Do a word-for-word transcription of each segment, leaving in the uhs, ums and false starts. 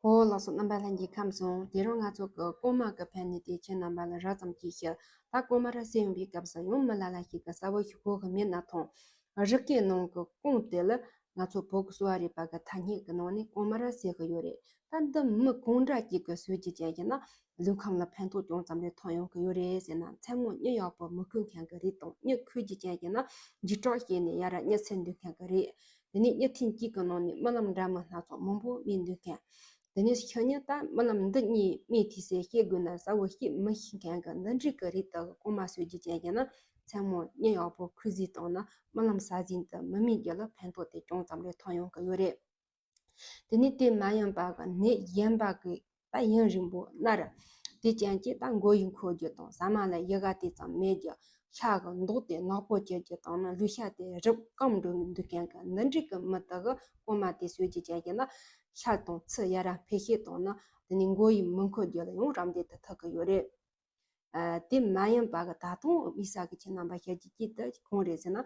ཨོ་ལགས་སོ། རྣམ་པ་ལྷན་རྒྱས་ཁམས་བཟང་། དེ་རིང་ང་ཚོ་གི་རྐང་མ་གི་ཕན་ནུས་དེ་ཁྱེད་རྣམ་པ་ལ་རགས་ཙམ་ཅིག་ཞུ། ད་རྐང་མ་ར་བསད་ཡོང་པའི་སྐབས་སུ་ཡང་མི་ལ་ལ་ཞིག་གི་གསལ་བོ་ཞིག་གོ་གི་མེད་ན་ཐང་། རི་སྐེད་ནང་གི་རྐང་དེ་ལ་ང་ཚོ་བོད་ཀྱི་གསོ་བ་རིག་པ་གི་ཐ་སྙད་ཀྱི་ནང་ནས་རྐང་མ་ར་ཟེར་གི་ཡོད་རེད། ད་འདི་མི་གང་འདྲ་ཅིག་གི་ཟོས་རྒྱུ་ཅན་ཞིག་ན་ལུས་ཁམས་ལ་ཕན་ཐོགས་ཅུང་ཙམ་རེ་ཐོན་ཡོང་གི་ཡོད་རེད་ཟེར་ན། མཚན་མོ་མྱི་ཡག་པོ་མི་ཁུག་མཁན་གི་རིགས་དང་། མྱི་ཁུག་རྒྱུ་ཅན་ཞིག་ན་འཇིགས་སྐྲག་སྐྱེས་ནས་ཡ་ར་མྱི་ཚེ་འདུལ་མཁན་གི་རིགས། དེ་ནས་གཉིད་ཐུན་གཅིག་གི་ནང་ནས་རྨི་ལམ་འདྲ་མིན་སྣ་ཚོགས་མང་པོ་རྨིས་འདུག་མཁན། དེ་ནས་ཤི་ཉིན་ད་རྨི་ལམ་འདི་གཉིས་རྨིས་ཐུབ་སའི་ཤེས་དགོས་ན་གསལ་བོ་ཤེས་མི་ཤེས་མཁན་གི་འདི་འདྲའི་གི་རིགས་དག་གི་རྐང་མ་ཟོས་རྒྱུ་ཅན་ཞིག་ན་མཚན་མོ་གཉིད་ཡག་པོ་ཁུག་ཟིན་བཏང་ན་རྨི་ལམ་གསལ་ཟིན་དུ་མི་རྨིས་རྒྱུ་ལ་ཕན་ཐོགས་དེ་ཅུང་ཙམ་རེ་ཐོན་ཡོང་གི་ཡོད་རེད། དེ་ནས་དེ་མ་ཡིན་པ་གི་ནད་གཞན་པ་གི་ད་ཡུན་རིང་པོ་ན་ར། དེ་ཅན་གྱིས་ད་མགོ་ཡི་འཁོར་རྒྱུ་དང་། ཟ་མ་ལ་ཡི་ག་དེ་ཙམ་མེད་རྒྱུ། ཤ་གི་མདོག་དེ་ནག་པོ་སྐྱེ་རྒྱུ་དང་ནི་ལུས་ཤ་དེ་རིབ་སྐམ་འགྲོ་འདུག་མཁན་གི་འདི་འདྲའི་གི་མི་དག་གི་རྐང་མ་དེ་ཟོས་རྒྱུ་ཅན་ཞིག་ན་ཤ་དང་ཚིལ་ཡ་ར་འཕེལ་ཤེས་དང་ནི། དེ་ནས་མགོ་ཡི་མི་འཁོར་རྒྱུ་ལ་ཡང་རམ་འདེགས་དེ་ཐུབ་གི་ཡོད་རེད། ཨ། དེ་མ་ཡིན་པ་གི་ད་དུང་དམིགས་བསལ་གི་ཁྱེད་རྣམ་པ་ཤེས་རྒྱུ་ཅིག་དེ་གང་རེད་ཟེར་ན།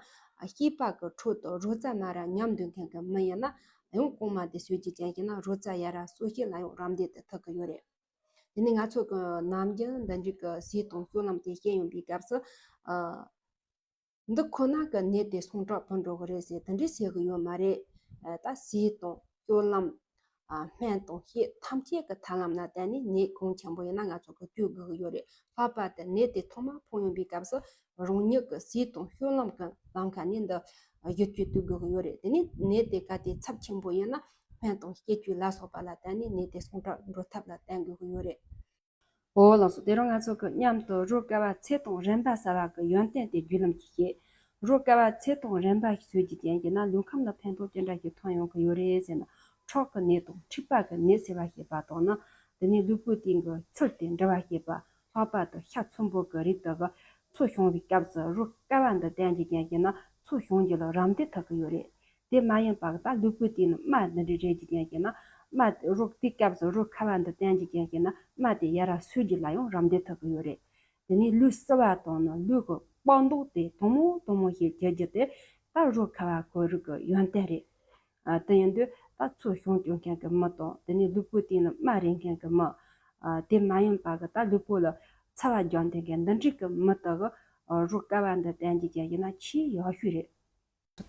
སྐྱེས་པ་གི་ཁྲོད་དུ་རོ་ཙ་མ་ར་ཉམས་འདུག་མཁན་གི་མི་ཡིན་ན་ཡང་རྐང་མ་དེ་ཟོས་རྒྱུ་ཅན་ཞིག་ན་རོ་ཙ་ཡ་ར་གསོ་བྱེད་ལ་ཡང་རམ་འདེགས་དེ་ཐུབ་གི་ཡོད་རེད། དེ་ནས་ང་ཚོ་གི་ནམ་རྒྱུན་འདི་འདྲའི་གི་ཟས་དང་སྤྱོད་ལམ་དེ་བཤད་ཡོང་པའི་སྐབས་སུ། ཨ། འདི་ཁོ་ན་གི་ནད་དེ་སོང་དྲག་ཕུད་འགྲོ་གི་རེད་ཟེར་དེ་འདྲའི་ཟེར་གི་ཡོད་མ་རེད། ཨ། ད་ཟས་དང་སྤྱོད་ལམ། ཨ། སྨན་དང་དཔྱད་ཐམས་ཅད་ཀྱི་ཐབས་ལམ་ལ་བརྟེན་ནས་ནད་གང་ཆེན་པོ་ཡིན་ན་ང་ཚོ་གི་བཅོས་དགོས་ཀྱི་ཡོད་རེད། ལྷག་པར་དུ་ནད་དེ་ཐོག་མར་ཕོག་ཡོང་པའི་སྐབས་སུ་རང་ཉིད་ཀྱི་ཟས་དང་སྤྱོད་ལམ་གྱི་ལམ་ཁ་ནས་འདི་བསྒྱུར་བཅོས་གཏོང་དགོས་ཀྱི་ཡོད་རེད། དེ་ནས་ནད་དེ་གལ་ཏེ་ཚབས་ཆེན་པོ་ཡིན་ན་སྨན་དང་དཔྱད་བཅོས་ལ་སོགས་པ་ལ་བརྟེན་ནས་ནད་དེ་སོང་དྲག་འགྲོ་ཐབས་ལ་བརྟེན་དགོས་ཀྱི་ཡོད་རེད། འོ་ལགས་སོ། དེ་རིང་ང་ཚོ་གི་མཉམ་དུ་རོ་བསྐ་བ་ཚེ་དང་རིམ་པ་གསལ་བ་གི་ཡོན་ཏན་དེ་རྒྱུས་ལོན་ཅིག་བྱེད། རོ་བསྐ་བ་ཚེ་དང་རིམ་པ་ཞིག་ཟོས་རྒྱུ་ཅན་ཞིག་ན་ལུས་ཁམས་ལ་ཕན་ཐོགས་ཅི་འདྲ་ཞིག་ཐོན་ཡོང་གི་ཡོད་རེད་ཟེར་ན། ཁྲག་གི་ནད་དང་མཁྲིས་པ་གི་ནད་སེལ་བར་བྱེད་པ་དང་ནི། དེ་ནས་ལུས་པོའི་སྟེང་གི་ཚིལ་དེ་འབྲི་བར་བྱེད་པ། ལྷག་པར་དུ་ཤ་ཚོན་པོ་གི་རིགས་དག་གི་ཚོས་བྱུང་བའི་སྐབས་སུ་རོ་བསྐ་བ་འདི་བསྟེན་རྒྱུ་ཅན་ཞིག་ན་ཚོས་བྱུང་རྒྱུ་ལ་རམ་འདེགས་ཐུབ་ཀྱི་ཡོད་རེད། དེ་མ་ཡིན་པ་ད་ལུས་པོའི་སྟེང་ནས་རྨ་འདི་འདྲ་རེད་རྒྱུ་ཅན་ཞིག་ན་རྨ་དེ་རོ་དེའི་སྐབས་སུ་རོ་བསྐ་བ་འདི་བསྟེན་རྒྱུ་ཅན་ཞིག་ན་རྨ་དེ་ཡ་ར་སོས་རྒྱུ་ལ་ཡང་རམ་འདེགས་ཐུབ་ཀྱི་ཡོད་རེད། དེ་ནས་ལུས་བསིལ་བ་དང་ནི་ལུས་ཀྱི་པགས་མདོག་དེ་དྭངས་མོ་དྭངས་མོ་ཞིག་གྱུར་རྒྱུ་དེ་ད་རོ་བསྐ་བ་གི་རིགས་ཀྱི་ཡོན་ཏན་རེད། ཨ། དེ་ཡིན་དུས་ད་ཚོས་བྱུང་སྐྱོན་མཁན་གྱི་མི་དང་དེ་ནས་ལུས་པོའི་སྟེང་ནས་རྨ་རེད་མཁན་གྱི་མི། ཨ། དེ་མ་ཡིན་པ་གི་ད་ལུས་པོ་ལ་ཚ་བ་རྒྱག་འདོད་མཁན་འདི་འདྲའི་གི་མི་དག་གི་རོ་བསྐ་བ་འདི་བསྟེན་རྒྱུ་ཅན་ཞིག་ན་ཆེས་ཡག་ཤོས་རེད།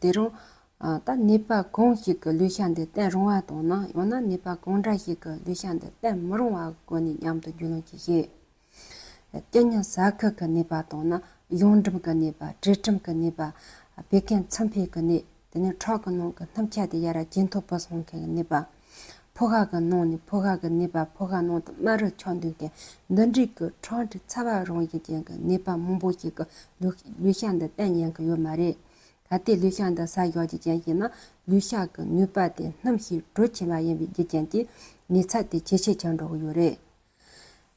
དེ་རིང་། ཨ། ད་ནད་པ་གང་ཞིག་གི་ལུས་ཤ་འདི་བསྟེན་རུང་བ་དང་ན་ཡང་ན་ནད་པ་གང་འདྲ་ཞིག་གི་ལུས་ཤ་འདི་བསྟེན་མི་རུང་བ་གི་སྐོར་ནས་མཉམ་དུ་རྒྱུས་ལོན་ཅིག་བྱེད། སྐྱེ་གཉན་ཟ་ཁུ་གི་ནད་པ་དང་ན་གཞུང་འབྲུམ་གི་ནད་པ། དྲེད་འབྲུམ་གི་ནད་པ། བད་ཀན་ཚ་འཕེལ་གི་ནད། དེ་ནས་ཁྲག་གི་ནང་གི་སྣུམ་ཆ་དེ་ཡ་ར་ཇེ་མཐོ་བུད་སོང་མཁན་གི་ནད་པ། ཕོ་ཁ་གི་ནང་ནས་ཕོ་ཁ་གི་ནད་པ། ཕོ་ཁ་ནང་དུ་རྨ་རུ་ཆགས་འདུག་མཁན་འདི་འདྲའི་གི་ཁྲག་དྲི་ཚ་བ་རང་བཞིན་ཅན་གི་ནད་པ་མང་པོ་ཞིག་གི་ལུས་ལུས་ཤ་འདི་བསྟེན་ཉན་གི་ཡོད་མ་རེད། གལ་ཏེ་ལུས་ཤ་འདི་ཟ་བཞག་རྒྱུ་ཅན་ཞིག་ན་ལུས་ཤ་གི་ནུས་པ་དེ་སྣུམ་ཞིག་དྲོད་ཆེ་བ་ཡིན་པའི་རྒྱུ་རྐྱེན་གྱིས་ནད་ཚབས་དེ་ཇེ་ཆེར་ཆགས་འགྲོ་གི་ཡོད་རེད།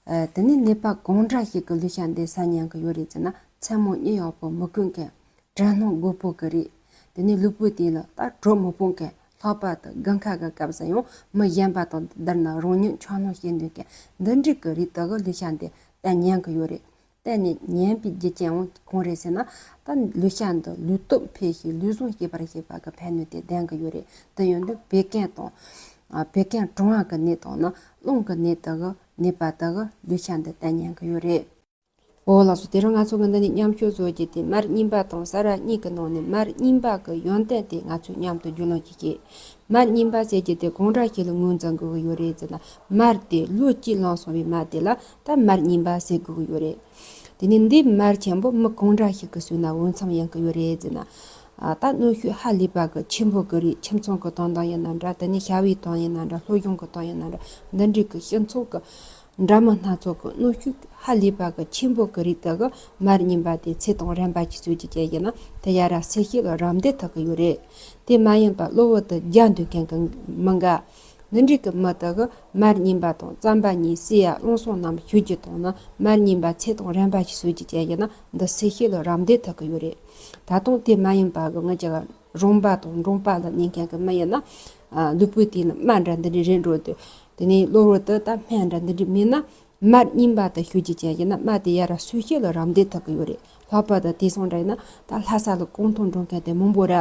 ཨ། དེ་ནས་ནད་པ་གང་འདྲ་ཞིག་གི་ལུས་ཤ་འདི་ཟ་ཉན་གི་ཡོད་རེད་ཟེར་ན། མཚན་མོ་གཉིད་ཡག་པོ་མི་ཁུག་མཁན། དྲན་སྣང་རྒོད་པོ་གི་རིགས། དེ་ནས་ལུས་པོའི་སྟེང་ལ་ད་དྲོད་མི་ཕོག་མཁན། ལྷག་པར་དུ་དགུན་ཁ་གི་སྐབས་སུ་ཡང་མི་གཞན་པ་དང་བསྡུར་ན་རང་ཉིད་འཕྱ་སྣང་བྱེད་འདོད་མཁན་འདི་འདྲའི་གི་རིགས་དག་གི་ལུས་ཤ་འདི་བསྟེན་ཉན་གི་ཡོད་རེད། བསྟེན་ནས་ཉན་པའི་རྒྱུ་རྐྱེན་ཡང་གང་རེད་ཟེར་ན། ད་ལུས་ཤ་འདི་ལུས་སྟོབས་འཕེལ་ཞིང་ལུས་ཟུངས་སྐྱེད་པར་བྱེད་པ་གི་ཕན་ནུས་དེ་ལྡན་གི་ཡོད་རེད། དེ་ཡིན་དུས་བད་ཀན་དང་། ཨ། བད་ཀན་གྲང་བ་གི་ནད་དང་ནི་རླུང་གི་ནད་དག་གི་ནད་པ་དག་གི་ལུས་ཤ་འདི་བསྟེན་ཉན་གི་ཡོད་རེད། འོ་ལགས་སོ། དེ་རིང་ང་ཚོ་གི་འདི་ནས་མཉམ་སྤྱོད་བཟོ་རྒྱུ་དེ་མར་རྙིང་པ་དང་ས་ར་གཉིས་ཀྱི་ནང་ནས་མར་རྙིང་པ་གི་ཡོན་ཏན་དེ་ང་ཚོས་མཉམ་དུ་རྒྱུས་ལོན་ཞིག་བྱེད། མར་རྙིང་པ་ཟེར་རྒྱུ་དེ་གང་འདྲ་ཞིག་ལ་ངོས་འཛིན་དགོས་ཀྱི་ཡོད་རེད་ཟེར་ན། མར་དེ་ལོ་གཅིག་ལངས་སོང་བའི་མར་དེ་ལ་ད་མར་རྙིང་པ་ཟེར་དགོས་ཀྱི་ཡོད་རེད། དེ་ནས་འདི་མར་ཆེན་པོ་མི་གང་འདྲ་ཞིག་གིས་ཟོས་ན་འོས་འཚམ་ཡིན་གྱི་ཡོད་རེད་ཟེར་ན། ཨ། ད་གནོན་ཤུགས་ཧ་ལས་པ་གི་ཆེན་པོ་གི་རིགས། ཁྱིམ་ཚང་གི་དོན་དག་ཡིན་ན་འདྲ། དེ་ནས་བྱ་བའི་དོན་ཡིན་ན་འདྲ། སློབ་སྦྱོང་གི་དོན་ཡིན་ན་འདྲ། འདི་འདྲའི་གི་སྤྱི་ཚོགས་གི་འདྲ་མིན་སྣ་ཚོགས་ཀྱི་གནོན་ཤུགས་ཧ་ལས་པ་གི་ཆེན་པོ་གི་རིགས་དག་གི་མར་རྙིང་པ་དེ་ཚེ་དང་རིམ་པ་ཅིག་ཟོས་རྒྱུ་བྱས་ཡིན་ན་དེ་ཡ་ར་ཚེ་ཤུལ་ལ་རམ་འདེགས་ཐུབ་ཀྱི་ཡོད་རེད། དེ་མ་ཡིན་པ་གློ་བུར་དུ་རྒྱག་འདོད་མཁན་གི་མི་འགའ། འདི་འདྲའི་གི་མི་དག་གི་མར་རྙིང་པ་དང་རྩམ་པ་གཉིས་བསྲེས་ཡ་རླུང་སྲང་རྣམས་བཞོ་རྒྱུ་དང་ནི་མར་རྙིང་པ་ཚེ་དང་རིམ་པ་ཅིག་ཟོས་རྒྱུ་བྱས་ཡིན་ན་འདི་ཚེ་ཤུལ་ལ་རམ་འདེགས་ཐུབ་ཀྱི་ཡོད་རེད། ད་དུང་དེ་མ་ཡིན་པ་གི་ང་ཅག་རོང་པ་དང་འབྲོང་པ་ལ་གནས་མཁན་གི་མི་ཡིན་ན། ཨ། ལུས་པོའི་སྟེང་ལ་རྨ་འདྲ་འདི་འདྲ་རེད་འགྲོ་དུས། དེ་ནས་གློ་བུར་དུ་ད་སྨན་འདྲ་འདི་འདྲ་མིན་ན། མར་རྙིང་པ་དེ་བཞོ་རྒྱུ་བྱས་ཡིན་ན་རྨ་དེ་ཡ་ར་ཚེ་ཤུལ་ལ་རམ་འདེགས་ཐུབ་ཀྱི་ཡོད་རེད། ལྷག་པར་དུ་དེང་སང་འདྲ་ཡིན་ན་ད་ལྷ་ས་ལ་རྐང་ཐང་འགྲོ་མཁན་དེ་མང་པོ་ར།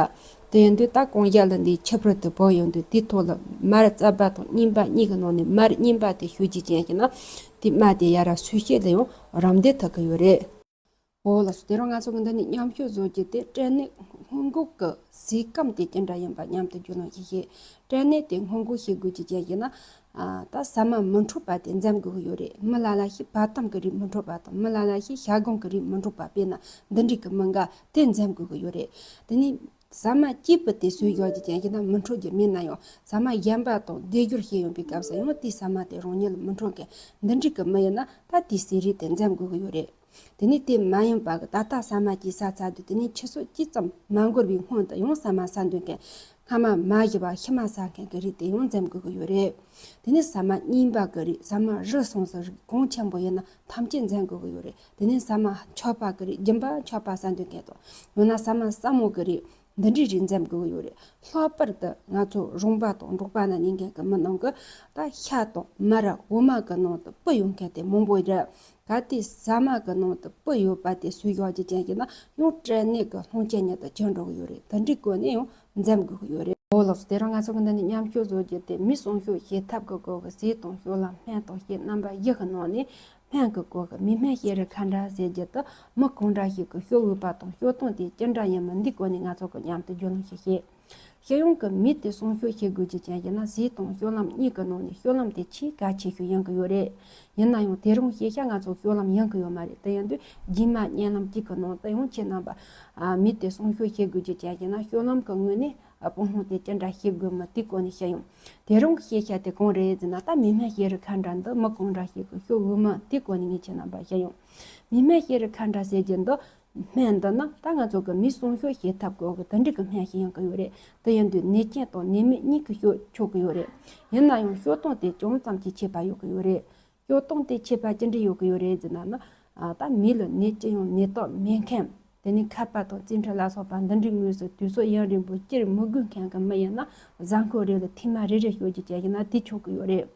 དེ་ཡིན་དུས་ད་གོང་ཞག་ལ་འདིའི་ཆུ་ཕུར་དེ་བོར་ཡོང་དུས་དེའི་ཐོག་ལ་མར་རྩ་བ་དང་རྙིང་པ་གཉིས་ཀྱི་ནང་ནས་མར་རྙིང་པ་དེ་གཞུ་རྒྱུ་ཅན་ཞིག་ན་དེ་རྨ་དེ་ཡར་སོས་ཤེད་ལ་ཡང་རམ་འདེགས་ཐུབ་ཀྱི་ཡོད་རེད། འོ་ལགས་སོ། དེ་རིང་ང་ཚོ་གི་འདི་ནས་མཉམ་ཞུགས་བཟོ་རྒྱུ་དེ་སྐྲན་ནད་སྔོན་འགོག་གི་ཟས་སྐོམ་དེ་ཅི་འདྲ་ཡིན་པ་མཉམ་དུ་རྒྱུས་ལོན་ཞིག་བྱེད། སྐྲན་ནད་དེ་སྔོན་འགོག་བྱེད་དགོས་རྒྱུ་ཅན་ཞིག་ན། ཨ། ད་ཟ་མ་མི་འཕྲོད་པ་དེ་འཛེམ་དགོས་ཀྱི་ཡོད་རེད། མི་ལ་ལ་ཞིག་བ་དམ་གྱི་རིགས་མི་འཕྲོད་པ་དང་མི་ལ་ལ་ཞིག་ཤ་སྒོང་གི་རིགས་མི་འཕྲོད་པ། དཔེར་ན་འདི་འདྲའི་གི་མི་འགའ་དེ་འཛེམ་དགོས་ཀྱི་ཡོད་རེད། དེ་ནས་ཟ་མ་སྐྱེས་བུ་དེ་ཟོས་ཡོད་རྒྱུ་ཅན་ཞིག་ན་མི་འཕྲོད་རྒྱུ་མེད་ན་ཡང་ཟ་མ་གཞན་པ་དང་སྡེབ་སྦྱོར་བྱས་ཡོང་པའི་སྐབས་སུ་ཡང་དེའི་ཟ་མ་དེ་རང་ཉིད་ལ་མི་འཕྲོད་མཁན་འདི་འདྲའི་གི་མི་ཡིན་ན་ད་དེའི་ཟས་རིགས་དེ་འཛེམ་དགོས་ཀྱི་ཡོད་རེད། དེ་ནས་དེ་མ་ཡིན་པ་གི་ད་ལྟ་ཟ་མ་ཅིག་ཟ་ཚར་དུས་དེ་ནས་ཆུ་ཚོད་གཅིག་ཙམ་མ་འགོར་བའི་སྔོན་དུ་ཡང་ཟ་མ་ཟ་འདོད་མཁན། སྔ་མ་མ་ཞུ་བར་ཕྱི་མ་ཟ་མཁན་གྱི་རིགས་དེ་ཡང་འཛེམ་དགོས་ཀྱི་ཡོད་རེད། དེ་ནས་ཟ་མ་རྙིང་པ་གི་རིགས། ཟ་མ་རུལ་སོང་ཟེར་རིགས་གང་ཆེན་པོ་ཡིན་ན་ཐམས་ཅད་འཛེམ་དགོས་ཀྱི་ཡོད་རེད། དེ་ནས་ཟ་མ་འཁྱག་པ་གི་རིགས། སྦྱིན་པ་འཁྱག་པ་ཟ་འདོད་མཁན་དང་། ཡང་ན་ཟ་མ་སྲབ་མོ་གི་རིགས། འདི་འདྲའི་རིགས་འཛེམ་དགོས་ཀྱི་ཡོད་རེད། ལྷག་པར་དུ་ང་ཚོ་རོང་པ་དང་འབྲོག་པ་ན་གནས་མཁན་གྱི་མི་རྣམས་ཀྱིས་ད་ཤ་དང་མར་འོ་མ་གི་ནང་དུ་སྤུ་ཡོད་མཁན་དེ་མང་པོ་རེད། གལ་ཏེ་ཟ་མ་གི་ནང་དུ་སྤུ་ཡོད་པ་དེ་ཟོས་ཡོད་རྒྱུ་ཅན་ཞིག་ན་ཡང་སྐྲན་ནད་ཀྱི་སློང་བྱེད་ཉིད་དུ་གྱུར་འགྲོ་གི་ཡོད་རེད། འདི་འདྲའི་སྐོར་ནས་ཡང་འཛེམ་དགོས་ཀྱི་ཡོད་རེད། འོ་ལགས་སོ། དེ་རིང་ང་ཚོ་གི་འདི་ནས་མཉམ་སྤྱོད་བཟོ་རྒྱུ་དེ་མི་སྲུང་སྐྱོབ་བྱེད་ཐབས་ཀྱི་སྐོར་གྱི་ཟས་དང་སྤྱོད་ལམ། སྨན་དང་དཔྱད་རྣམ་པ་བཞི་གི་ནང་ནས། སྨན་གྱི་སྐོར་གྱི་མི་སྨན་ཤེས་རིག་ཁ་འདྲ་ཟེར་རྒྱུ་དེ་མི་གང་འདྲ་ཞིག་གིས་སྤྱོད་འོས་པ་དང་སྤྱོད་སྟངས་དེ་ཅི་འདྲ་ཡིན་མིན་འདིའི་སྐོར་ནས་ང་ཚོ་གི་མཉམ་དུ་རྒྱུས་ལོན་ཞིག་བྱེད། སྤྱི་ཡོངས་ཀྱི་མི་དེ་སྲུང་སྐྱོབ་བྱེད་དགོས་རྒྱུ་ཅན་ཞིག་ན་ཟས་དང་སྤྱོད་ལམ་གཉིས་ཀྱི་ནང་ནས་སྤྱོད་ལམ་དེ་ཆེས་གལ་ཆེ་ཤོས་ཡིན་གྱི་ཡོད་རེད། ཡིན་ན་ཡང་དེ་རིང་ཤེས་བྱ་ང་ཚོ་སྤྱོད་ལམ་ཡིན་གྱི་ཡོད་མ་རེད། དེ་ཡིན་དུས་རྗེས་མ་བརྙན་ལམ་གཅིག་གི་ནང་དུ་ཡང་ཁྱེད་རྣམ་པ་མི་དེ་སྲུང་སྐྱོབ་བྱེད་དགོས་རྒྱུ་ཅན་ཞིག་ན་སྤྱོད་ལམ་གྱི་ངོས་ནས། ཨ། སྤང་བླང་དེ་ཅི་འདྲ་བྱེད་དགོས་མིན་དེའི་སྐོར་ནས་བཤད་ཡོང་། དེ་རིང་གི་ཤེས་བྱ་དེ་གང་རེད་ཟེར་ན། ད་མི་སྨན་ཤེས་རིག་ཁ་འདྲ་འདི་མི་གང་འདྲ་ཞིག་གིས་སྤྱོད་འོས་མིན་དེའི་སྐོར་ནས་ངས་ཁྱེད་རྣམ་པར་བཤད་ཡོང་། མི་སྨན་ཤེས་རིག་ཁ་འདྲ་ཟེར་རྒྱུ་འདི་སྨན་འདི་ནི་ད་ང་ཚོ་གི་མི་སྲུང་སྐྱོབ་བྱེད་ཐབས་སྐོར་གྱི་དེ་འདྲ་གི་སྨན་ཞིག་ཡིན་གྱི་ཡོད་རེད། དེ་ཡིན་དུས་ནད་ཅན་དང་ནད་མེད་གཉིས་ཀྱིས་སྤྱོད་ཆོག་གི་ཡོད་རེད། ཡིན་ན་ཡང་སྤྱོད་སྟངས་དེ་ཅུང་ཙམ་གྱིས་ཁྱད་པར་ཡོད་ཀྱི་ཡོད་རེད། སྤྱོད་སྟངས་དེ་ཁྱད་པར་ཅི་འདྲ་ཡོད་ཀྱི་ཡོད་རེད་ཟེར་ན་ནི། ཨ། ད་མི་ལ་ནད་ཅི་ཡང་ནད་རྟགས་མེད་མཁན། དེ་ནས་ཁ་པར་དང་རྩིས་འཕྲུལ་ལ་སོགས་པ་འདི་འདྲའི་ངོས་སུ་དུས་ཚོད་ཡུན་རིང་པོ་སྤྱིར་མི་དགོས་མཁན་གྱི་མི་ཡིན་ན་གཟའ་འཁོར་རེ་ལ་ཐེངས་མ་རེ་རེ་སྤྱོད་རྒྱུ་བྱས་ཡིན་ན་དེ་ཆོག་གི་ཡོད་རེད།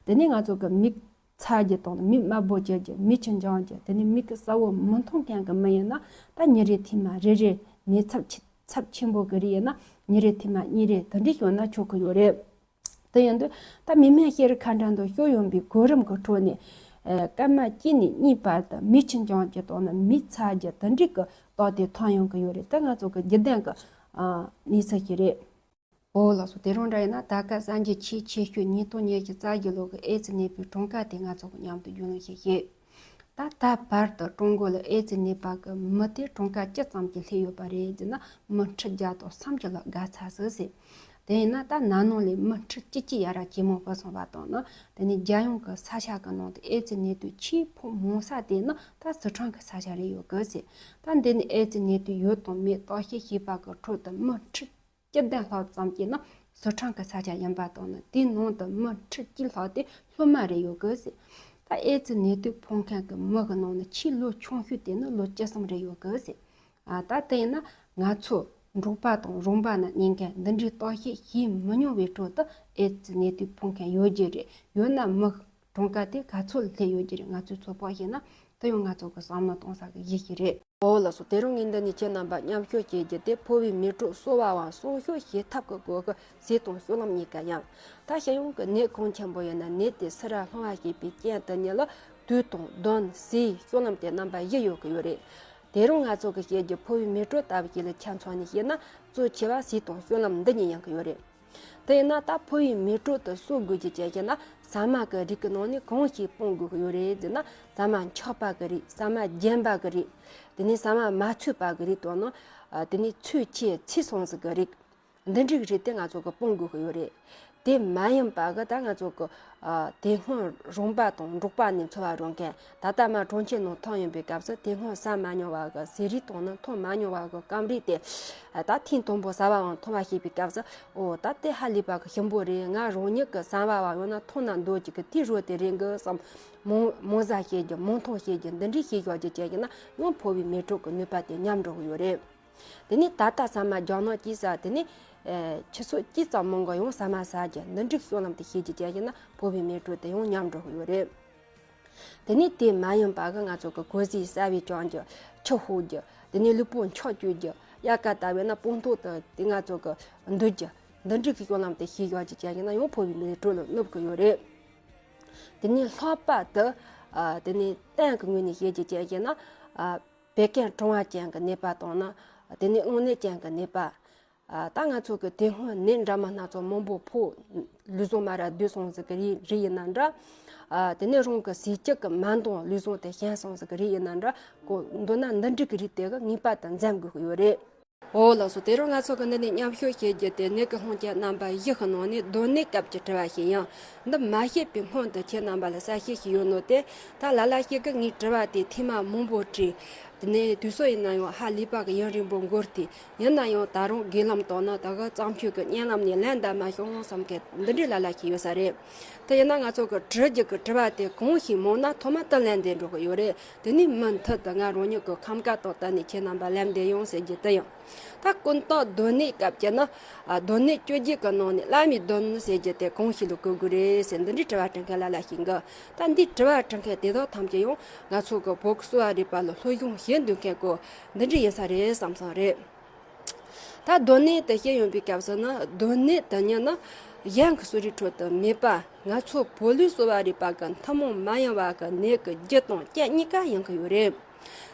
དེ་ནས་ང་ཚོ་གི་མིག་ཚ་རྒྱུ་དང་མིག་དམར་པོ་གྱུར་རྒྱུ། མིག་ཆུ་འབྱུང་རྒྱུ། དེ་ནས་མིག་གི་ས་འོག་མི་མཐོང་མཁན་གྱི་མི་ཡིན་ན་ད་ཉིན་རེ་ཐེངས་མ་རེ་རེ་ནད་ཚབས་ཆེ་ཚབས་ཆེན་པོ་གི་རིགས་ཡིན་ན་ཉིན་རེ་ཐེངས་མ་གཉིས་རེ་དེ་འདྲ་སྤྱོད་ན་ཆོག་གི་ཡོད་རེད། དེ་ཡིན་དུས་ད་མི་སྨན་ཤེས་རིག་ཁ་འདྲ་འདི་སྤྱོད་ཡོང་པའི་གོ་རིམ་གྱི་ཁྲོད་ནས། ཨ། སྐར་མ་གཅིག་ནས་གཉིས་བར་དུ་མིག་ཆུ་འབྱུང་རྒྱུ་དང་ནི་མིག་ཚ་རྒྱུ་དེ་འདྲའི་གི་རྟགས་དེ་ཐོན་ཡོང་གི་ཡོད་རེད། དེ་ང་ཚོ་གི་རྒྱུན་ལྡན་གྱི། ཨ། གནས་ཚུལ་ཞིག་རེད། འོ་ལགས་སོ། དེ་རིང་འདྲ་ཡིན་ན་ད་སྐབས་གསར་འགྱུར་ཆེས་ཆེ་ཤོས་ཉིས་སྟོང་ཉི་ཤུ་རྩ་བཞི་ལོ་གི་ཨེ་ཙི་ནད་པའི་གྲངས་ཀ་དེ་ང་ཚོ་གི་མཉམ་དུ་རྒྱུས་ལོན་ཞིག་བྱེད། ད་ལྟ་བར་དུ་ཀྲུང་གོ་ལ་ཨེ་ཙི་ནད་པ་གི་མི་དེ་གྲངས་ཀ་ཅི་ཙམ་གྱིས་སླེབས་ཡོད་པ་རེད་ཟེར་ན། མི་ཁྲི་བརྒྱ་དང་སུམ་ཅུ་ལ་བརྒལ་ཚར་ཟིག་ཟེར། དེ་ཡིན་ན་ད་ན་ནིང་ལས་མི་ཁྲི་བཅུ་གཅིག་ཡར་ར་ཇེ་མང་ཕྱིན་སོང་བ་དང་ནི། དེ་ནས་རྒྱལ་ཡོངས་ཀྱི་ས་ཆ་གི་ནང་དུ་ཨེ་ཙི་ནད་དུག་ཆེས་ཕོག་མང་ས་དེ་ནི་ད་སི་ཁྲོན་གྱི་ས་ཆ་རེད་ཡོད་གི་ཟེར། ད་འདི་ནི་ཨེ་ཙི་ནད་དུག་ཡོད་དང་མེད་བརྟག་ཞིབ་བྱས་པ་གི་ཁྲོད་དུ་མི་ཁྲི་བཅུ་བདུན་ལྷག་ཙམ་གྱིས་ནི་སི་ཁྲོན་གྱི་ས་ཆ་ཡིན་པ་དང་ནི། དེའི་ནང་དུ་མི་ཁྲི་གཅིག་ལྷག་དེ་སློབ་མ་རེད་ཡོད་གི་ཟེར། ད་ཨེ་ཙི་ནད་དུག་ཕོག་མཁན་གྱི་མི་གི་ནང་ནས་ཆེས་ལོ་ཆུང་ཤོས་དེ་ནི་ལོ་བཅུ་གསུམ་རེད་ཡོད་གི་ཟེར། ཨ། ད་དེ་ཡིན་ན་ང་ཚོ་འབྲོག་པ་དང་རོང་པ་ན་གནས་མཁན་འདི་འདྲའི་བརྟག་ཞིབ་བྱས་མི་མྱོང་བའི་ཁྲོད་དུ་ཨེ་ཙི་ནད་དུག་ཕོག་མཁན་ཡོད་རྒྱུ་རེད། ཡོད་ན་མི་གྲངས་ཀ་དེ་ག་ཚོད་སླེབས་ཡོད་རྒྱུ་རེད། ང་ཚོས་ཚོད་དཔག་བྱས་ན་དེ་ཡང་ང་ཚོ་གི་བསམ་བློ་གཏོང་ས་གི་གཞི་ཞིག་རེད། འོ་ལགས་སོ། དེ་རིང་ངས་འདི་ནས་ཁྱེད་རྣམ་པ་མཉམ་སྤྱོད་བྱེད་རྒྱུ་དེ་ཕོ་བའི་མེ་དྲོད་གསོ་བའམ་སྲུང་སྐྱོབ་བྱེད་ཐབས་ཀྱི་སྐོར་གྱི་ཟས་དང་སྤྱོད་ལམ་གཉིས་ཀ་ཡིན། ད་སྤྱི་ཡོངས་ཀྱི་ནད་གང་ཆེན་པོ་ཡིན་ན་ནད་དེ་སུ་ར་སློང་བ་བྱེད་པའི་རྐྱེན་དེ་ཉིད་ལ་དུས་དང་གདོན་ཟས་སྤྱོད་ལམ་དེ་རྣམ་པ་བཞི་ཡོད་ཀྱི་ཡོད་རེད། དེ་རིང་ང་ཚོ་གི་བཤད་རྒྱུ་ཕོ་བའི་མེ་དྲོད་ལྟ་བུ་ཞིག་ལ་ཆ་མཚོན་ནས་བཤད་ན། གཙོ་ཆེ་བ་ཟས་དང་སྤྱོད་ལམ་འདི་གཉིས་ཡིན་གྱི་ཡོད་རེད། དེ་ཡིན་ན་ད་ཕོ་བའི་མེ་དྲོད་དེ་གསོ་དགོས་རྒྱུ་ཅན་ཞིག་ན་ཟ་མ་གི་རིགས་ཀྱི་ནང་ནས་གང་ཞིག་སྤོང་དགོས་ཀྱི་ཡོད་རེད་ཟེར་ན། ཟ་མ་འཁྱག་པ་གི་རིགས། ཟ་མ་རྒྱན་པ་གི་རིགས། དེ་ནས་ཟ་མ་མ་ཚོས་པ་གི་རིགས་དང་ནི། ཨ། དེ་ནས་ཚོས་ཆེ་ཚིག་སོང་ཟིག་གི་རིགས། འདི་འདྲའི་རིགས་དེ་ང་ཚོ་གི་སྤོང་དགོས་ཀྱི་ཡོད་རེད། དེ་མ་ཡིན་པ་གི་ད་ང་ཚོ་གི། ཨ། དེ་སྔོན་རོང་པ་དང་འབྲོག་པ་ནས་འཚོ་བ་རོལ་མཁན། ད་ལྟ་མར་གྲོང་ཁྱེར་ནང་ཐོན་ཡོང་པའི་སྐབས་སུ་དེ་སྔོན་ཟ་མ་མྱོང་བ་གི་ཟས་རིགས་དང་ནི་འཐུང་མ་མྱོང་བ་གི་སྐོམ་རིགས་དེ། ཨ། ད་ཐེངས་དང་པོ་ཟ་བའམ་འཐུང་བ་བྱེད་པའི་སྐབས་སུ། འོ། ད་དེ་ཧ་ལས་པ་གི་ཞིམ་པོ་རེད། ང་རང་ཉིད་ཀྱིས་ཟ་བའམ་ཡང་ན་འཐུང་ན་འདོད་ཀྱི་གི་དེའི་རོ་དེ་རེད་གི་བསམ། མང་མང་ཟ་བྱེད་རྒྱུ། མང་འཐུང་བྱེད་རྒྱུ། འདི་འདྲའི་བྱེད་ཡག་ཅིག་བྱས་ཀྱི་ན་ཡང་ཕོ་བའི་མེ་དྲོད་ཀྱི་ནུས་པ་དེ་ཉམས་འགྲོ་གི་ཡོད་རེད། དེ་ནས་ད་ལྟ་ཟ་མ་རྒྱག་ནོ་ཅིག་ཟ། དེ་ནས། ཨེ། ཆུ་ཚོད་གཅིག་ཙམ་མང་གི་ཡང་ཟ་མ་ཟ་རྒྱུ། འདི་འདྲའི་སྤྱོད་ལམ་དེ་བྱེད་རྒྱུ་བྱས་ཀྱི་ན་ཕོ་བའི་མེ་དྲོད་དེ་ཡང་ཉམས་འགྲོ་གི་ཡོད་རེད། དེ་ནས་དེ་མ་ཡིན་པ་གི་ང་ཚོ་གི་གོས་ཟས་གསར་པ་བཅང་རྒྱུ། ཆུ་ཕོག་རྒྱུ། དེ་ནས་ལུས་པོ་འཁྱག་སྐྱུག་རྒྱུ། ཡལ་ག་ལྟ་བས་ན་སྤང་ཐང་དུ་དེ་ང་ཚོ་གི་འདུས་རྒྱུ། འདི་འདྲའི་གི་སྤྱོད་ལམ་དེ་ཤེས་ཡོད་ཀྱི་ཅན་ཡིན་ན་ཡང་ཕོ་བའི་མི་ཚེ་དྲོད་ལ་གནོད་གི་ཡོད་རེད། དེ་ནས་ལྷག་པར་དུ་ཨ་དེ་ནས་སྟེང་གི་ངོས་ནས་བཤད་ཀྱི་ཅན་ཡིན་ན། ཨ་བད་ཀན་གྲང་བ་ཅན་གྱི་ནད་པ་དང་ན། དེ་ནས་རླུང་ནད་ཅན་གྱི་ནད་པ། ཨ་ད་ང་ཚོ་གི་དེ་སྔོན་ནད་འདྲ་མིན་སྣ་ཚོགས་མང་པོ་ཕོག་ལུས་ཟུངས་མར་ར་སྡོད་སོང་ཟིག་གི་རིགས་རིགས་ཡིན་ན་འདྲ། ཨ་དེ་ནས་རང་གི་ཟས་བཅུད་ཀྱི་མ་འདང་ལུས་ཟུངས་དེ་ཞན་སོང་ཟིག་གི་རིགས་ཡིན་ན་འདྲ། གོ་མདོར་ན་འདི་འདྲའི་གི་རིགས་དེ་གི་ངེས་པར་དུ་འཛེམ་དགོས་ཀྱི་ཡོད་རེད། འོ་ལགས་སོ། དེ་རིང་ང་ཚོ་གི་འདི་ནས་མཉམ་ཞུགས་བྱེད་རྒྱུ་དེ་ནད་ཀྱི་སློང་རྐྱེན་རྣམ་པ་བཞི་གི་ནང་ནས་གདོན་ནད་སྐབས་ཀྱི་དྲི་བ་ཞིག་ཡིན། འདི་མ་བཤད་པའི་སྔོན་དུ་ཁྱེད་རྣམ་པ་ལ་གསལ་བཤད་ཞིག་ཡོད་ནོ་དེ། ད་ལ་ལ་ཞིག་གིས་ངའི་དྲི་བ་དེ་ཐེངས་མ་མང་པོ་དྲིས། དེ་ནས་དུས་ཚོད་ཡིན་ན་ཡང་ཧ་ལས་པ་གི་ཡུན་རིང་པོ་འགོར་ཏེ། ཡིན་ན་ཡང་ད་རུང་སྒེར་ལམ་དང་ན་ད་གི་བརྩམས་ཆོས་ཀྱི་བརྙན་ལམ་ནས་ལན་འདེབས་མ་བྱུང་བསམ་མཁན་འདི་འདྲའི་ལ་ལ་ཞིག་ཡོད་ས་རེད། དེ་ཡིན་ན་ང་ཚོ་གི་དྲི་རྒྱུ་གི་དྲི་བ་དེ་གང་ཞིག་མང་ན་ཐོག་མ་དེ་ལན་འདེབས་འགྲོ་གི་ཡོད་རེད། དེ་ནས་མུ་མཐུད་དུ་ང་རང་ཉིད་ཀྱི་ཁམས་དཀར་དང་བསྟུན་ནས་ཁྱེད་རྣམ་པར་ལན་འདེབས་ཡོང་ཟེར་རྒྱུ་དེ་ཡིན། ད་ཀུན་བཏགས་གདོན་ནད་སྐབས་ཀྱི་ནི། ཨ་གདོན་ནད་བཅོ་བརྒྱད་ཀྱི་ནང་ནས་བླ་མའི་གདོན་ཟེར་རྒྱུ་དེ་གང་ཞིག་ལ་གོ་དགོས་རེད་ཟེར་འདི་འདྲའི་དྲི་བ་དྲི་མཁན་ལ་ལ་ཞིག་གིས། ད་འདིའི་དྲི་བ་དྲི་མཁན་དེ་དག་ཐམས་ཅད་ཡང་ང་ཚོ་གི་བོད་ཀྱི་གསོ་བ་རིག་པ་ལ་སློབ་སྦྱོང་བྱེད་འདོད་མཁན་གོ་འདི་འདྲ་ཡིན་ས་རེད་བསམ་སོང་རེད། ད་གདོན་ནད་དེ་བཤད་ཡོང་པའི་སྐབས་སུ་ནི་གདོན་ནད་དེ་ཉིད་ནི་གཞན་གྱི་གསོ་རིག་ཁྲོད་དུ་མེད་པ། ང་ཚོ་བོད་ལུགས་གསོ་བ་རིག་པ་གི་ཐུན་མོང་མ་ཡིན་པ་གི་ནད་ཀྱི་རྒྱུ་དང་རྐྱེན་གཉིས་ཀ་ཡིན་གྱི་ཡོད་རེད།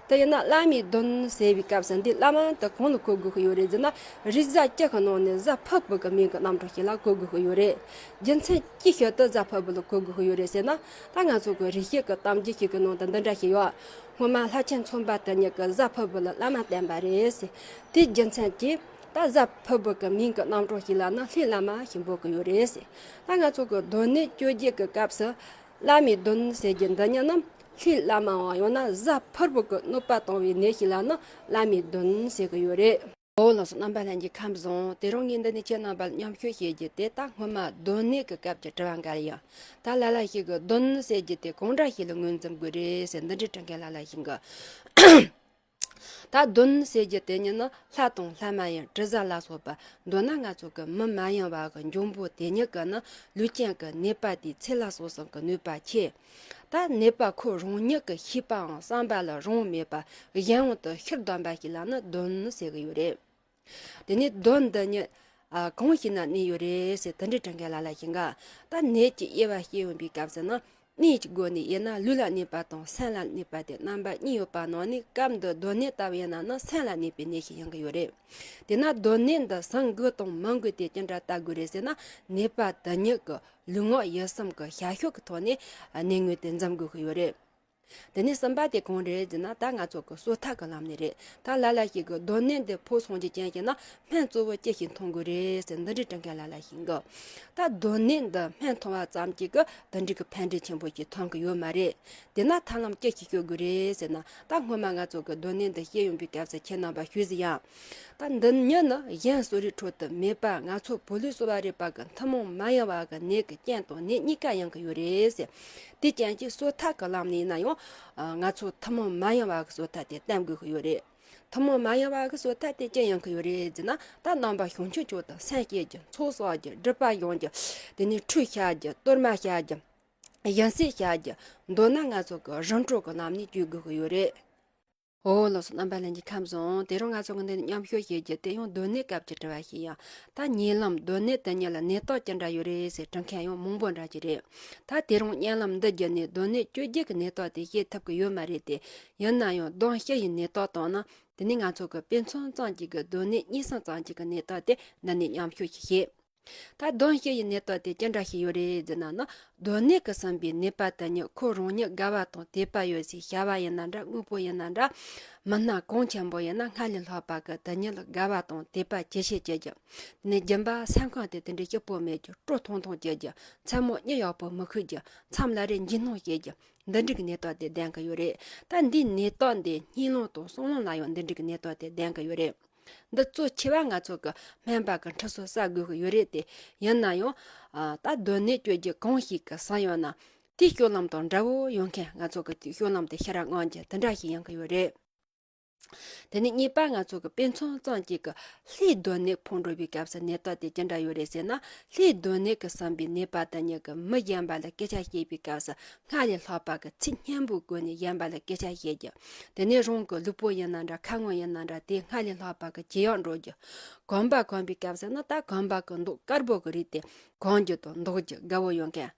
དེ་ཡིན་ན་བླ་མའི་གདོན་ཟེར་བའི་སྐབས་སུ་འདི་བླ་མ་དེ་གང་ལ་གོ་དགོས་ཀྱི་ཡོད་རེད་ཟེར་ན། རིགས་བཟའ་བཅུ་གི་ནང་ནས་གཟའ་ཕུར་བུ་གི་མིང་གི་རྣམ་གྲངས་ཤིག་ལ་གོ་དགོས་ཀྱི་ཡོད་རེད། རྒྱུ་མཚན་ཅི་ཕྱིར་དུ་གཟའ་ཕུར་བུ་ལ་གོ་དགོས་ཀྱི་ཡོད་རེད་ཟེར་ན། ད་ང་ཚོ་གི་རིག་བྱེད་ཀྱི་གཏམ་རྒྱུད་ཞིག་གི་ནང་དུ་འདི་འདྲ་ཞིག་ཡོད། སྔོན་མ་ལྷ་ཆེན་ཚོམ་པ་དེ་ཉིད་ཀྱིས་གཟའ་ཕུར་བུ་ལ་བླ་མ་བསྟེན་པ་རེད་ཟེར། དེའི་རྒྱུ་མཚན་གྱིས་ད་གཟའ་ཕུར་བུ་གི་མིང་གི་རྣམ་གྲངས་ཤིག་ལ་ནི་ལྷའི་བླ་མ་ཞེས་འབོད་ཀྱི་ཡོད་རེད་ཟེར། ད་ང་ཚོ་གི་གདོན་ནད་བཅོ་བརྒྱད་ཀྱི་སྐབས་སུ་བླ་མའི་གདོན་ཟེར་རྒྱུ་འདི་ཉིད་ནི་ལྷའི་བླ་མའམ་ཡང་ན་གཟའ་ཕུར་བུ་གི་གནོད་པ་གཏོང་བའི་ནད་ཞིག་ལ་ནི་བླ་མའི་གདོན་ཟེར་གྱི་ཡོད་རེད། འོ་ལགས་སོ། རྣམ་པ་ལྷན་རྒྱས་ཁམས་བཟང་། དེ་རིང་ངས་འདི་ནས་ཁྱེད་རྣམ་པ་ལ་མཉམ་ཞུགས་བྱེད་རྒྱུ་དེ་ད་སྔོན་མ་གདོན་ནད་ཀྱི་སྐབས་ཀྱི་དྲི་བ་འགའ་ཡིན། ད་ལ་ལ་ཞིག་གིས་གདོན་ཟེར་རྒྱུ་དེ་གང་འདྲ་ཞིག་ལ་ངོས་འཛིན་དགོས་རེད་ཟེར་འདི་འདྲའི་དྲི་མཁན་ལ་ལ་ཞིག་གིས། ད་གདོན་ཟེར་རྒྱུ་དེ་ཉིད་ནི་ལྷ་དང་ལྷ་མ་ཡིན་དྲི་ཟ་ལ་སོགས་པ། མདོར་ན་ང་ཚོ་གི་མི་མ་ཡིན་པ་གི་འབྱུང་པོ་དེ་ཉིད་ཀྱི་ནི་ལུས་ཅན་གྱི་ནད་པ་དེའི་ཚེ་ལ་སོགས་སམ་གི་ནུས་པ་ཆེ། ད་ནད་པ་ཁོ་རང་ཉིད་ཀྱི་ཤེས་པའམ་བསམ་པ་ལ་རང་དབང་མེད་པ་གཞན་དབང་དུ་ཤོར་བསྡད་པ་ཞིག་ལ་ནི་གདོན་ཟེར་གི་ཡོད་རེད། དེ་ནས་གདོན་འདི་ཉིད་ཨ་གང་ཞིག་ན་གནས་ཡོད་རེད་ཟེར་དེ་འདྲའི་དྲི་མཁན་ལ་ལ་ཞིག་གིས། ད་ནད་ཀྱི་དབྱེ་བ་བཤད་ཡོང་པའི་སྐབས་སུ་ནི། གནས་ཀྱི་སྒོ་ནས་དབྱེ་ན་ལུས་ལ་གནས་པ་དང་སེམས་ལ་གནས་པ་དེ་རྣམ་པ་གཉིས་ཡོད་པ་ནང་ནས་སྐབས་འདིར་གདོན་ནད་ལྟ་བུ་ཡིན་ན་ནི་སེམས་ལ་གནས་པའི་ནད་ཞིག་ཡིན་གི་ཡོད་རེད། དེས་ན་གདོན་ནད་འདི་ཟིན་དགོས་དང་མི་དགོས་དེ་ཅི་འདྲ་བལྟ་དགོས་རེད་ཟེར་ན། ནད་པ་དེ་ཉིད་ཀྱི་ལུས་ངག་ཡིད་གསུམ་གྱི་བྱ་སྤྱོད་ཀྱི་ཐོག་ནས་ནད་ངོས་དེ་འཛེམ་དགོས་ཀྱི་ཡོད་རེད། དེ་ནས་གསུམ་པ་དེ་གང་རེད་ཟེར་ན། ད་ང་ཚོ་གི་གསོ་ཐབས་ཀྱི་ལམ་ནས་རེད། ད་ལ་ལ་ཞིག་གིས་གདོན་ནད་འདི་ཕོག་སོང་རྒྱུ་ཅན་ཞིག་ན་སྨན་གཙོ་བོ་ཅི་ཞིག་འཐུང་དགོས་རེད་ཟེར་འདི་འདྲའི་དྲི་མཁན་ལ་ལ་ཞིག་གིས། ད་གདོན་ནད་འདི་སྨན་འཐུང་བ་ཙམ་གྱིས་གི་དེ་འདྲའི་གི་ཕན་འབྲས་ཆེན་པོ་ཞིག་ཐོན་གི་ཡོད་མ་རེད། དེས་ན་ཐབས་ལམ་ཅི་ཞིག་སྤྱོད་དགོས་རེད་ཟེར་ན། ད་སྔོན་མ་ང་ཚོ་གི་གདོན་ནད་འདི་བཤད་ཡོང་པའི་སྐབས་སུ་ཁྱེད་རྣམ་པ་ཞུས་ཟིན་ཡང་། ད་འདི་ཉིད་ནི་གཞན་གསོ་རིག་ཁྲོད་དུ་མེད་པ། ང་ཚོ་བོད་ལུགས་གསོ་བ་རིག་པ་གི་ཐུན་མོང་མ་ཡིན་པ་གི་ནད་ཀྱི་རྐྱེན་དང་ནད་གཉིས་ཀ་ཡིན་གི་ཡོད་རེད་ཟེར། དེ་རྐྱེན་གྱིས་གསོ་ཐབས་ཀྱི་ལམ་ནས་ཡིན་ན་ཡང་། ང་ཚོ་ཐུན་མོང་མ་ཡིན་པ་གི་གསོ་ཐབས་དེ་བསྟེན་དགོས་གི་ཡོད་རེད། ཐུན་མོང་མ་ཡིན་པ་གི་གསོ་ཐབས་དེ་ཅི་ཡིན་གི་ཡོད་རེད་ཟེར་ན། ད་རྣམ་པ་བྱང་ཆུབ་མཆོག་ཏུ་སེམས་བསྐྱེད་རྒྱུ། ཚོགས་བསགས་རྒྱུ། སྒྲིབ་པ་སྦྱང་རྒྱུ། དེ་ནས་ཁྲུས་བྱ་རྒྱུ། གཏོར་མ་བྱ་རྒྱུ། སྦྱིན་སྲེག་བྱ་རྒྱུ། མདོར་ན་ང་ཚོ་གི་རིམ་གྲོ་གི་ལམ་ནས་བཅོས་དགོས་གི་ཡོད་རེད། འོ་ལགས་སོ། རྣམ་པ་ལྷན་རྒྱས་ཁམས་བཟང་། དེ་རིང་ང་ཚོ་གི་འདི་ནས་མཉམ་ཞུགས་བྱེད་རྒྱུ་དེ་ཡང་གདོན་ནད་སྐབས་ཀྱི་དྲི་བ་ཞིག་ཡིན། ད་ཉེ་ལམ་གདོན་ནད་དེ་ཉིད་ལ་ནད་རྟགས་ཅི་འདྲ་ཡོད་རེད་ཟེར་དྲི་མཁན་ཡང་མང་པོ་འདྲ་ཅིག་རེད། ད་དེ་རིང་བརྙན་ལམ་འདི་བརྒྱུད་ནས་གདོན་ནད་བཅོ་བརྒྱད་ཀྱི་ནད་རྟགས་དེ་བཤད་ཐུབ་ཀྱི་ཡོད་མ་རེད་དེ། ཡིན་ན་ཡང་གདོན་བཞི་ཡི་ནད་རྟགས་དང་ནི། དེ་ནས་ང་ཚོ་གི་དཔེ་མཚོན་ཙམ་གཅིག་གི་གདོན་ནད་གཉིས་གསུམ་ཙམ་གཅིག་གི་ནད་རྟགས་དེ་འདི་ནས་མཉམ་ཞུགས་ཤིག་བྱེད། ད་གདོན་བཞི་ཡི་ནད་རྟགས་དེ་ཅི་འདྲ་ཞིག་ཡོད་རེད་ཟེར་ན་ནི། གདོན་ནད་ཀྱིས་ཟིན་པའི་ནད་པ་དེ་ཉིད་ཁོ་རང་ཉིད་དགའ་བ་དང་དད་པ་ཡོད་སའི་བྱ་བ་ཡིན་ན་འདྲ། དངོས་པོ་ཡིན་ན་འདྲ། མི་སྣ་གང་ཆེན་པོ་ཡིན་ན་སྔར་ལས་ལྷག་པ་གི་དེ་ཉིད་ལ་དགའ་བ་དང་དད་པ་ཇེ་ཆེ་བྱེད་རྒྱུ། དེ་ནས་སྦྱིན་པ་སེམས་ཁམས་དེ་དེ་འདྲའི་སྐྱིད་པོ་མེད་རྒྱུ། སྤྲོ་ཐུང་ཐུང་བྱེད་རྒྱུ། མཚན་མོ་གཉིད་ཡག་པོ་མི་ཁུག་རྒྱུ། མཚམས་ལ་རེ་འཇིགས་སྣང་སྐྱེ་རྒྱུ། འདི་འདྲའི་གི་ནད་རྟགས་དེ་ལྡན་གི་ཡོད་རེད། ད་འདིའི་ནད་རྟགས་འདི་གཉིད་སློང་དང་བསམ་བློ་ལ་ཡང་འདི་འདྲའི་གི་ནད་རྟགས་དེ་ལྡན་གི་ཡོད་རེད། འདི་གཙོ་ཆེ་བ་ང་ཚོ་གི་སྨན་པ་གི་ཁྲིད་གསོ་བྱ་དགོས་གི་ཡོད་རེད་དེ། ཡིན་ན་ཡང་ཨ་ད་གདོན་ནད་བཅོ་བརྒྱད་གང་ཞིག་གི་ཟིན་ཡོད་ན། དེའི་སྤྱོད་ལམ་དང་འདྲ་བོ་ཡོང་མཁན། ང་ཚོ་གི་དེའི་སྤྱོད་ལམ་དེ་ཕྱིར་མངོན་གྱི་དེ་འདྲ་ཞིག་ཡོང་གི་ཡོད་རེད། དེ་ནས་གཉིས་པ་ང་ཚོ་གི་དཔེ་མཚོན་ཙམ་གཅིག་གི་ལྷའི་སྡོད་གནས་ཕོག་འགྲོ་བའི་སྐབས་སུ་ནད་རྟགས་དེ་ཅི་འདྲ་ཡོད་རེད་ཟེར་ན། ལྷའི་སྡོད་གནས་ཀྱི་བསམ་པའི་ནད་པ་དེ་ཉིད་ཀྱིས་མི་གཞན་པ་ལ་སྐད་ཆ་བཤད་པའི་སྐབས་སུ་སྔར་ལས་ལྷག་པ་གི་ཚིག་སྙན་པོའི་སྒོ་ནས་གཞན་པ་ལ་སྐད་ཆ་བཤད་རྒྱུ། དེ་ནས་རང་གི་ལུས་པོ་ཡིན་ན་འདྲ། ཁ་ངོ་ཡིན་ན་འདྲ། དེ་སྔར་ལས་ལྷག་པ་གི་ཇེ་ཡག་འགྲོ་རྒྱུ། གོམ་པ་གོན་པའི་སྐབས་སུ་ནི་ད་གོན་པ་གི་མདོག་དཀར་པོ་གི་རིགས་དེ་གོན་རྒྱུ་དང་འདོགས་རྒྱུ་དགའ་བོ་ཡོད་མཁན།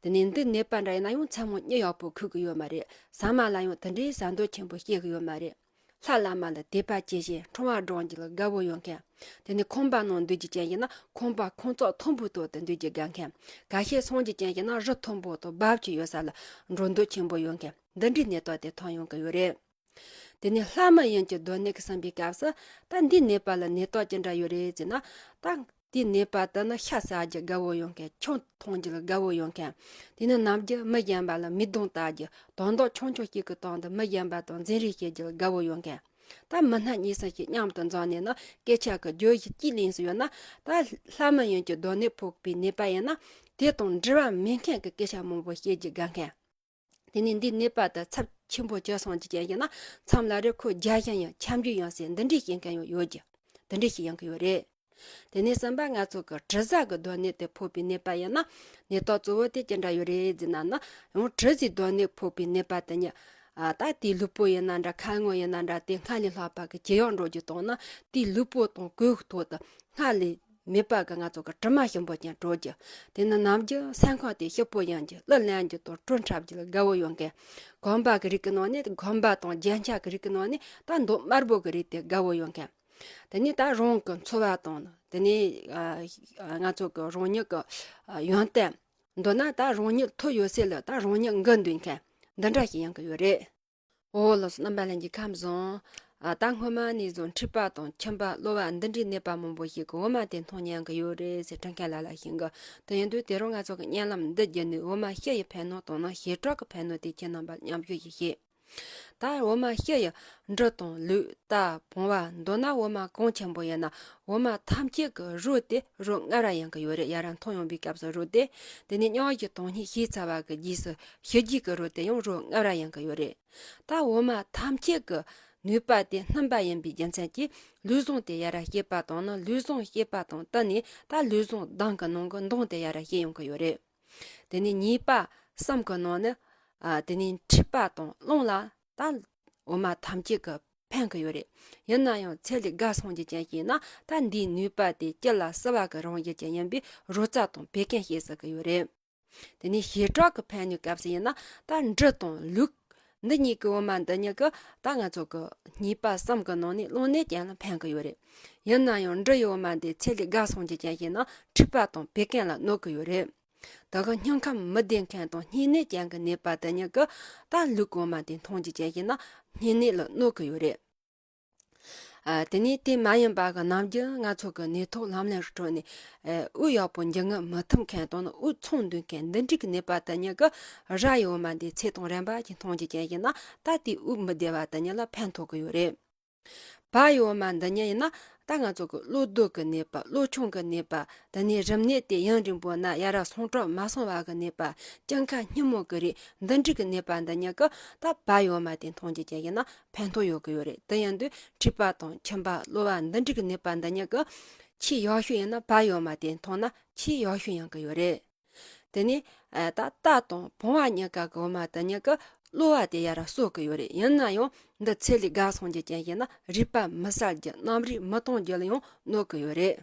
དེ་ནས་འདི་ནད་པ་འདྲ་ཡིན་ན་ཡང་མཚན་མོ་གཉིད་ཡག་པོ་ཁུག་གི་ཡོད་མ་རེད། ཟ་མ་ལ་ཡང་དེ་འདྲའི་ཟ་འདོད་ཆེན་པོ་སྐྱེ་གི་ཡོད་མ་རེད། ལྷ་བླ་མ་ལ་དད་པ་ཇི་བཞིན་ཁྲོ་བ་སྒྲོལ་རྒྱུ་ལ་དགའ་བོ་ཡོད་མཁན། དེ་ནས་ཁང་པ་ནང་སྡོད་རྒྱུ་ཅན་ཡིན་ན་ཁང་པ་ཁང་བརྩེགས་མཐོན་པོའི་ཐོག་ཏུ་སྡོད་རྒྱུ་དགའ་མཁན། གལ་སྲིད་སོང་རྒྱུ་ཅན་ཡིན་ན་རི་མཐོན་པོ་དང་རྦབ་ཆུ་ཡོད་ས་ལ་འགྲོ་འདོད་ཆེན་པོ་ཡོད་མཁན། འདི་འདྲའི་ནད་རྟགས་དེ་ཐོན་ཡོང་གི་ཡོད་རེད། དེ་ནས་ལྷ་མི་ཡིན་གྱི་སྡོད་གནས་ཀྱི་བསམ་པའི་སྐབས་སུ་ད་འདིའི་ནད་པ་ལ་ནད་རྟགས་ཅི་འདྲ་ཡོད་རེད་ཟེར་ན། ད་དེའི་ནད་པ་དེ་ནི་ཤ་ཟ་རྒྱུ་དགའ་བོ་ཡོད་མཁན། ཆང་འཐུང་རྒྱུ་ལ་དགའ་བོ་ཡོད་མཁན། དེ་ནས་ནམ་རྒྱུན་མི་གཞན་པ་ལ་མིག་གདོང་ལྟ་རྒྱུ། དོན་དག་ཆུང་ཆུང་གཅིག་གི་སྟེང་དུ་མི་གཞན་པ་དང་འཛིང་རེས་བྱེད་རྒྱུ་ལ་དགའ་བོ་ཡོད་མཁན། ད་མི་སྣ་གཉིས་གསུམ་ཞིག་མཉམ་དུ་འཛོམས་ནས་ནི་སྐད་ཆ་གི་བརྗོད་གཞི་གཅིག་ལེན་སྲོལ་ཡོད་ན། ད་ལྷ་མི་ཡིན་གྱི་སྡོད་གནས་ཕོག་པའི་ནད་པ་ཡིན་ན་དེ་དང་འབྲེལ་བ་མེད་མཁན་གྱི་སྐད་ཆ་མང་པོ་བཤད་རྒྱུ་དགའ་མཁན། དེ་ནས་འདིའི་ནད་པ་དེ་ཚབས་ཆེན་པོ་གྱུར་སོང་རྒྱུ་ཅན་ཡིན་ན། མཚམས་ལ་རེ་ཁོ་རྒྱལ་ཞིང་ཡང་འཆམ་རྒྱུ་ཡང་ཟེར་འདི་འདྲའི་བཤད་མཁན་ཡང་ཡོད་རྒྱུ། འདི་འདྲའི་ཞིག་ཡོང་གི་ཡོད་རེད། དེ་ནས་གསུམ་པ་ང་ཚོ་གི་དྲི་ཟ་གི་སྡོད་གནས་དེ་ཕོག་པའི་ནད་པ་ཡིན་ན། ནད་རྟགས་གཙོ་བོ་དེ་ཅི་འདྲ་ཡོད་རེད་ཟེར་ན་ནི། ཡང་དྲི་ཟའི་སྡོད་གནས་ཕོག་པའི་ནད་པ་དེ་ཉིད། ཨ། ད་དེའི་ལུས་པོ་ཡིན་ན་འདྲ། ཁ་ངོ་ཡིན་ན་འདྲ། དེ་སྔར་ལས་ལྷག་པ་གི་ཇེ་ཡག་འགྲོ་རྒྱུ་དང་ནི། དེའི་ལུས་པོ་དང་གོས་ཐོག་ཏུ་སྔར་ལས་མེད་པ་གི་ང་ཚོ་གི་དྲི་མ་ཞིམ་པོ་ཅན་བྲོ་རྒྱུ། དེ་ནི་ནམ་རྒྱུན་སེམས་ཁམས་དེ་སྐྱིད་པོ་ཡིན་རྒྱུ། གླུ་ལེན་རྒྱུ་དང་བྲོ་འཁྲབ་རྒྱུ་ལ་དགའ་བོ་ཡོད་མཁན། གོན་པ་གི་རིགས་ཀྱི་ནང་ནས། གོན་པ་དང་རྒྱན་ཆ་གི་རིགས་ཀྱི་ནང་ནས་ད་མདོག་དམར་པོ་གི་རིགས་དེ་དགའ་བོ་ཡོད་མཁན། དེ་ནས་ད་རང་གི་འཚོ་བ་དང་། དེ་ནས་ཨ་ང་ཚོ་གི་རང་ཉིད་ཀྱི་ཨ་ཡོན་ཏན། མདོར་ན་ད་རང་ཉིད་ཐོབ་ཡོད་ཚད་ལ་ད་རང་ཉིད་འགུལ་འདུག་མཁན། འདི་འདྲ་ཞིག་ཡོང་གི་ཡོད་རེད། འོ། ལགས་སོ། རྣམ་པ་ལྷན་རྒྱས་ཁམས་བཟང་། ཨ། ད་སྔོན་མ་ནས་བཟུང་མཁྲིས་པ་དང་མཆིན་པ། གློ་བ། འདི་འདྲའི་ནད་པ་མང་པོ་ཞིག་གིས་འོ་མ་དེ་འཐུང་མྱོང་གི་ཡོད་རེད་ཟེར་དྲི་མཁན་ལ་ལ་ཞིག་གིས། དེ་ཡིན་དུས་དེ་རིང་ང་ཚོ་གི་བརྙན་ལམ་འདི་བརྒྱུད་ནས་འོ་མ་ཤི་ཡི་ཕན་ནུས་དང་ནི་ཞེ་དྲག་གི་ཕན་ནུས་དེ་ཁྱེད་རྣམ་པར་མཉམ་ཞུགས་ཤིག་བྱེད། ད་འོ་མ་ཤི་ཡི་འབྲུ་དང་ལུག་རྟ་བོང་བ། མདོར་ན་འོ་མ་གང་ཆེན་པོ་ཡིན་ན་འོ་མ་ཐམས་ཅད་ཀྱི་རོ་དེ་རོ་ལྔ་ར་ཡོང་གི་ཡོད་རེད། ཡ་ར་འཐུང་ཡོང་པའི་སྐབས་སུ་རོ་དེ། དེ་ནས་སྙུང་གཞི་དང་སྙིགས་ཤི་ཚ་བ་གི་རྗེས་སུ་ཞི་རྒྱུ་གི་རོ་དེ་ཡང་རོ་ལྔ་ར་ཡོང་གི་ཡོད་རེད། ད་འོ་མ་ཐམས་ཅད་ཀྱི་ནུས་པ་དེ་སྣུམ་པ་ཡིན་པའི་རྒྱུ་མཚན་གྱིས། ལུས་ཟུངས་དེ་ཡ་ར་སྐྱེད་པ་དང་ནི། ལུས་ཟུངས་སྐྱེད་པ་དང་བསྟུན་ནས་ད་ལུས་ཟུངས་མདངས་ཀྱི་ནང་གི་མདངས་དེ་ཡ་ར་སྐྱེ་ཡོང་གི་ཡོད་རེད། དེ་ནས་ཉེས་པ་གསུམ་གྱི་ནང་ནས། ཨ། དེ་ནས་མཁྲིས་པ་དང་རླུང་ལ་ད་འོ་མ་ཐམས་ཅད་ཀྱིས་ཕན་གྱི་ཡོད་རེད། ཡིན་ན་ཡང་ཚད་ལས་བརྒལ་སོང་རྒྱུ་ཅན་ཞིག་ཡིན་ན། ད་འདིའི་ནུས་པ་དེ་སྐྱི་ལ་བསིལ་བ་གི་རང་བཞིན་ཅན་ཡིན་པས་རོ་བཙག་དང་བད་ཀན་སྐྱེ་སྲིད་ཀྱི་ཡོད་རེད། དེ་ནས་ཞེ་དྲག་གི་ཕན་ནུས་སྐབས་སུ་ཡིན་ན། ད་འབྲུ་དང་ལུག་འདི་གཉིས་ཀྱི་འོ་མ་འདི་གཉིས་ཀྱིས་ད་ང་ཚོ་གི་ཉེས་པ་གསུམ་གྱི་ནང་ནས་རླུང་ནད་ཅན་ལ་ཕན་གྱི་ཡོད་རེད། ཡིན་ན་ཡང་འབྲུ་ཡི་འོ་མ་འདི་ཚད་ལས་བརྒལ་སོང་རྒྱུ་ཅན་ཞིག་ཡིན་ན་མཁྲིས་པ་དང་བད་ཀན་ལ་གནོད་ཀྱི་ཡོད་རེད། ད་གི་སྙིང་ཁམས་མི་བདེ་མཁན་དང་གཉན་ནད་ཅན་གྱི་ནད་པ་དེ་ཉིད་ཀྱིས་ད་ལུག་གི་འོ་མ་དེ་འཐུང་རྒྱུ་ཅན་ཞིག་ཡིན་ན་གཉན་ནད་ལ་གནོད་ཀྱི་ཡོད་རེད། ཨ། དེ་ནས་དེ་མ་ཡིན་པ་གི་ནམ་རྒྱུན་ང་ཚོ་གི་ནད་ཐོག་ལམ་ལྷོང་གི་ཁྲོད་ནས། ཨ། དབུགས་ཡག་པོ་འབྱིན་མི་ཐུབ་མཁན་དང་ནི་དབུགས་ཚང་འདུས་མཁན་འདི་འདྲའི་གི་ནད་པ་དེ་ཉིད་ཀྱིས་ར་ཡི་འོ་མ་འདི་ཚད་དང་རན་པ་ཅིག་འཐུང་རྒྱུ་ཅན་ཞིག་ཡིན་ན། ད་དེའི་དབུགས་མི་བདེ་བ་དེ་ཉིད་ལ་ཕན་ཐོགས་ཀྱི་ཡོད་རེད། བལ་ཡི་འོ་མ་འདི་ཉིད་ཡིན་ན། ད་ང་ཚོ་གི་གློ་རྡོལ་གི་ནད་པ། གློ་ཆུང་གི་ནད་པ། དེ་ནས་རིམས་ནད་དེ་ཡུན་རིང་པོ་ན་ཡ་ར་སྲུང་སྐྱོབ་མ་སོང་བ་གི་ནད་པ། སྐྱིན་ཁ་སྙི་མོ་གི་རིགས་འདི་འདྲའི་གི་ནད་པ་འདི་ཉིད་ཀྱིས་ད་བལ་ཡི་འོ་མ་དེ་འཐུང་རྒྱུ་ཅན་ཞིག་ཡིན་ན་ཕན་ཐོགས་ཡོད་ཀྱི་ཡོད་རེད། དེ་ཡིན་དུས་མཁྲིས་པ་དང་མཆིན་པ། གློ་བ། འདི་འདྲའི་གི་ནད་པ་འདི་ཉིད་ཀྱིས་ཆེས་ཡག་ཤོས་ཡིན་ན་བལ་ཡི་འོ་མ་དེ་འཐུང་ན་ཆེས་ཡག་ཤོས་ཡོང་གི་ཡོད་རེད། དེ་ནས། ཨ། ད་རྟ་དང་བོང་བ་གཉིས་ཀ་གི་འོ་མ་དེ་ཉིད་ཀྱིས་གློ་བ་དེ་ཡ་ར་གསོ་གི་ཡོད་རེད། ཡིན་ན་ཡང་འདི་ཚད་ལས་བརྒལ་སོང་རྒྱུ་ཅན་ཞིག་ཡིན་ན་རུས་པ་མི་གསལ་རྒྱུ། རྣམ་རིག་མི་སྟོང་རྒྱུ་ལ་ཡང་གནོད་ཀྱི་ཡོད་རེད།